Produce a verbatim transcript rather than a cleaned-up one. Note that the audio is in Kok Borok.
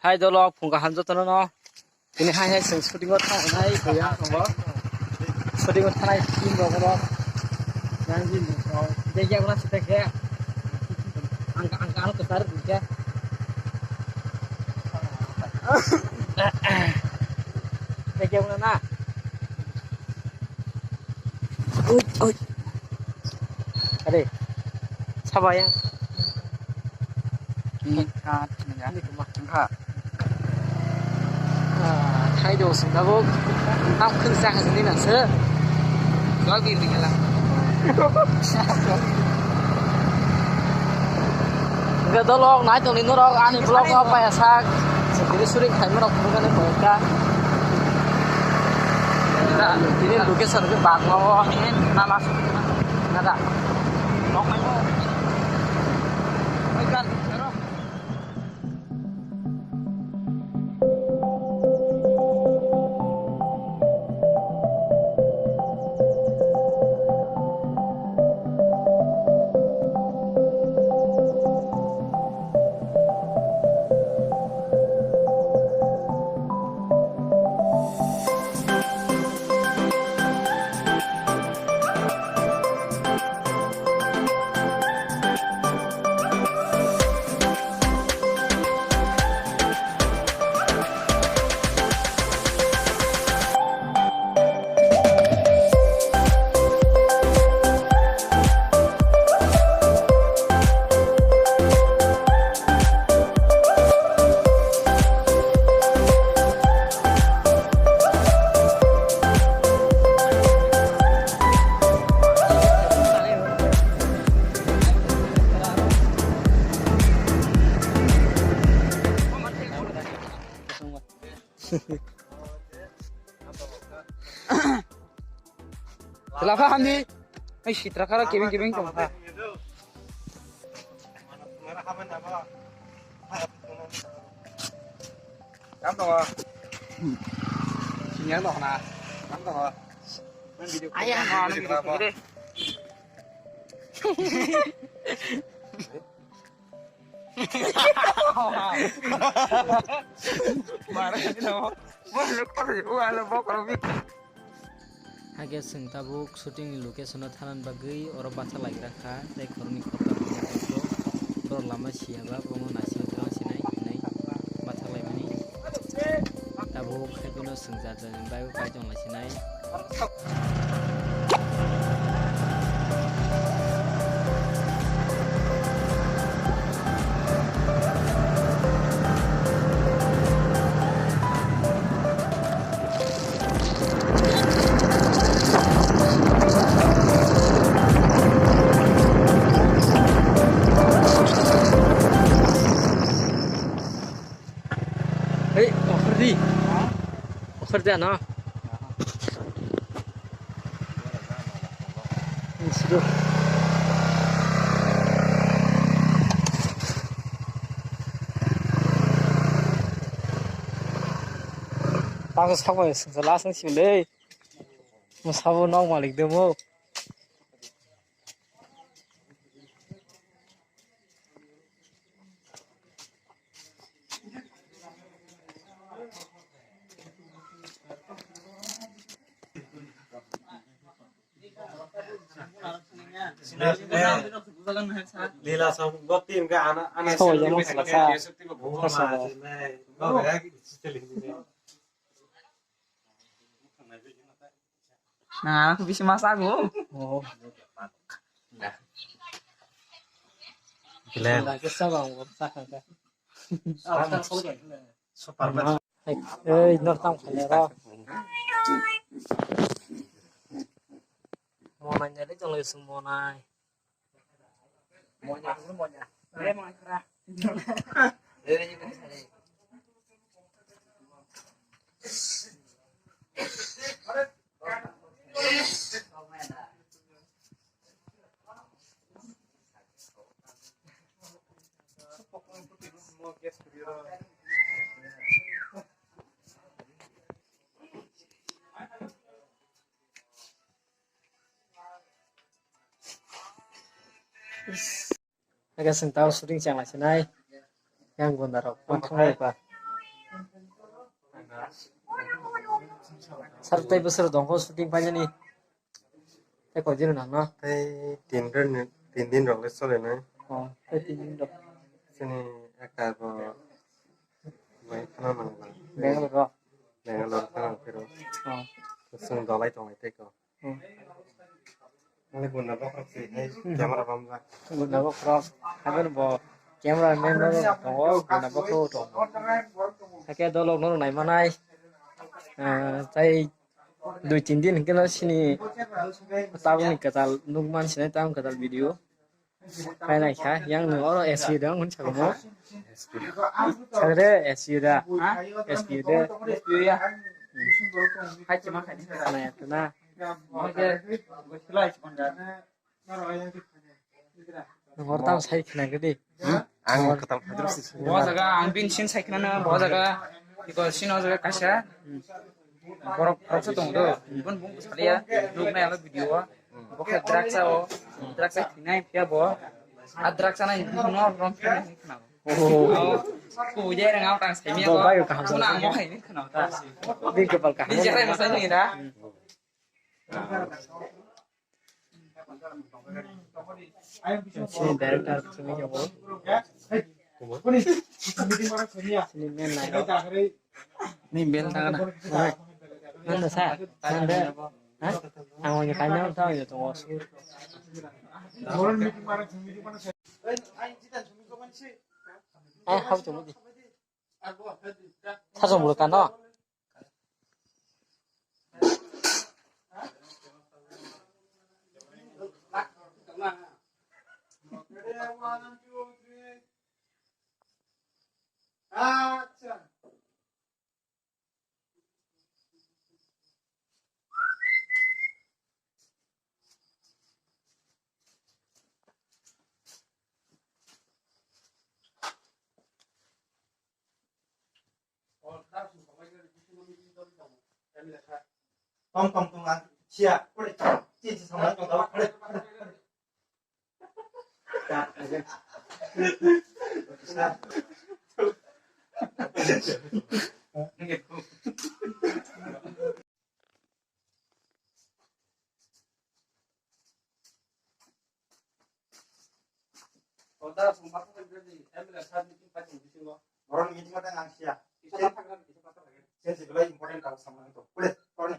Hai dolo phunga hamjato no. Tini hai hai chwng shooting o thangnai boya tongo. Shooting o thanai team rok no. Yang di mo. Degi abra sita ke. Ang ang ang ketar dikhe. Degi abra na. Oi, oi. Are, saba yang. Ini kat, ini ya. Ini kuma. Enggak. Ah, hai do sing tabuk. Tam khun sa khun ni nang se. Jual bi ring la. Hingke dolok nai tongni norok ani vlog o paya sak. Sendiri suring khaima rok phunukani koyekta. Tini location ke bagma o. Nala. Nok mai mo. Oi, kan. Tela kha hamdi. Ai sitra khara kebeng kebeng tong kha. Kam tongo. Sini yang tongo na. Kam tongo. Ayah, video call. Haikhe chwng tabuk shooting ni location o thanani bagwi oro bacha laigra kha, tei khoroknwi khoroktham borok lama siya ba bono naising tongma sinai hinwi bacha laimani. Tabuk hai phano chwng jat jat ni bagwi kaitor lai sinai. Hei, okhordi. Okhordi ano. Tago sabo sengsa last ni sile. Mo sabo nok malik de mo. Lila sa boti hingke ana, ana. Sawa yang sa sa. Sa sa. Nang anak bisi masago. Oh. Glenn. Lagi sabang, sakang ka. Super match. Ei, ei, nor tang khale ro. Monai nari jong lagi sung monai. Monai, monai. Eh, monai kra. Aga sing tao shooting chang lai sinai. Yang gunda rok pon thang lai pa. Sir, tei bwswk dongkho shooting painani? Tei koi din nang no? Tei tin din, tin din rok le chole nai. Oh, tei tin din rok. Chini ekta bo bai khana nang ba. Bangalore ro? Bangalore khana phiro. Oh. Chwng dolai tongo tei ko. Hmm. Ani guna bokhorok se hai camera bamjak. Guna bokhorok, haikhe bo camera man no tongo, guna bokhorok tongo. Haikhe dolok no naimanai, ah, tai dui tin din hinkhe no sini tabukni kwtal nukman sinai tabuk kwtal video. Painai kha, yang nwng oro S P da, hwn sakamo. Sagre S P da. Ha? S P da. Hai chuma khai ni. Nai atna. Nwng oro tamo sai khna gidi. Ang kwtal phadrok se sini. Bo jaga ang bin sin sai khna na, bo jaga. Iko sin o jaga kaisa. Borok, borok se tongo do. Bun bung saliya. Nuk nai alo video o. Bo khe drugs o. Drugs o thinai phiya bo. A drugs o nai no rom phiya nai khna. Oh. Ku je rang au tang sai mi. Bo bai kaham. Kuna mo hai ni khna ta. Din kapal kaham. Ni jere mo sai ni da. Sini director sini siapa? Sini main line. Ni bel tangan. Mana sa? Mana? Ang hanya kanya tahu ya tuh. Eh, hau cuma di. Sasong bulu kano. Tom tom tom ang sia, kore, ti ti sama tong tau, kore, kore, kore. Borok ni meeting o tang ang sia. Sensible important kok samani to. Kore, kore.